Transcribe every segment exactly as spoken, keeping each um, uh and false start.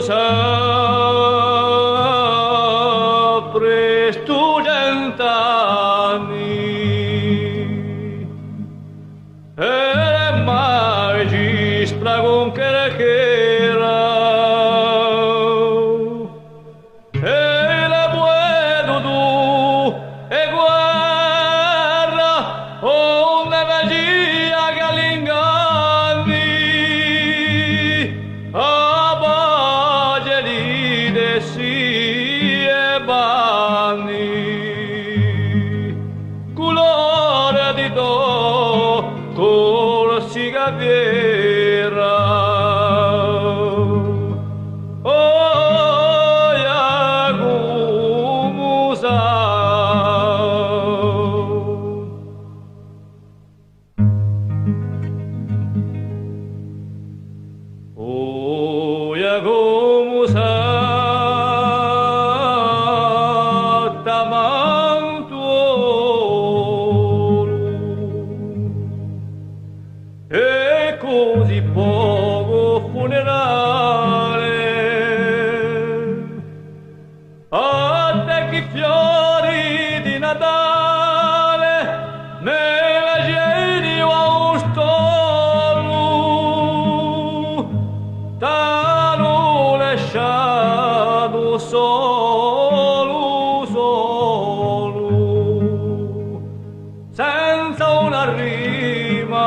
S'apprestu cent'anni è magistra cun ch'era ch'era, è la puetu tu è guerra, onde facia ch'à l'inganni a pace li dessi e banni. Culore di to Corsica fiera, o Ghjacumu Sa. O Ghjacumu Sa, tamantu olu è cusì pocu funerale. Atte chì fiori di Natale, melagrinu à u stolu, t'anu lasciatu solu, solu, senza una rima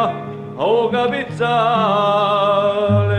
à u capizzale.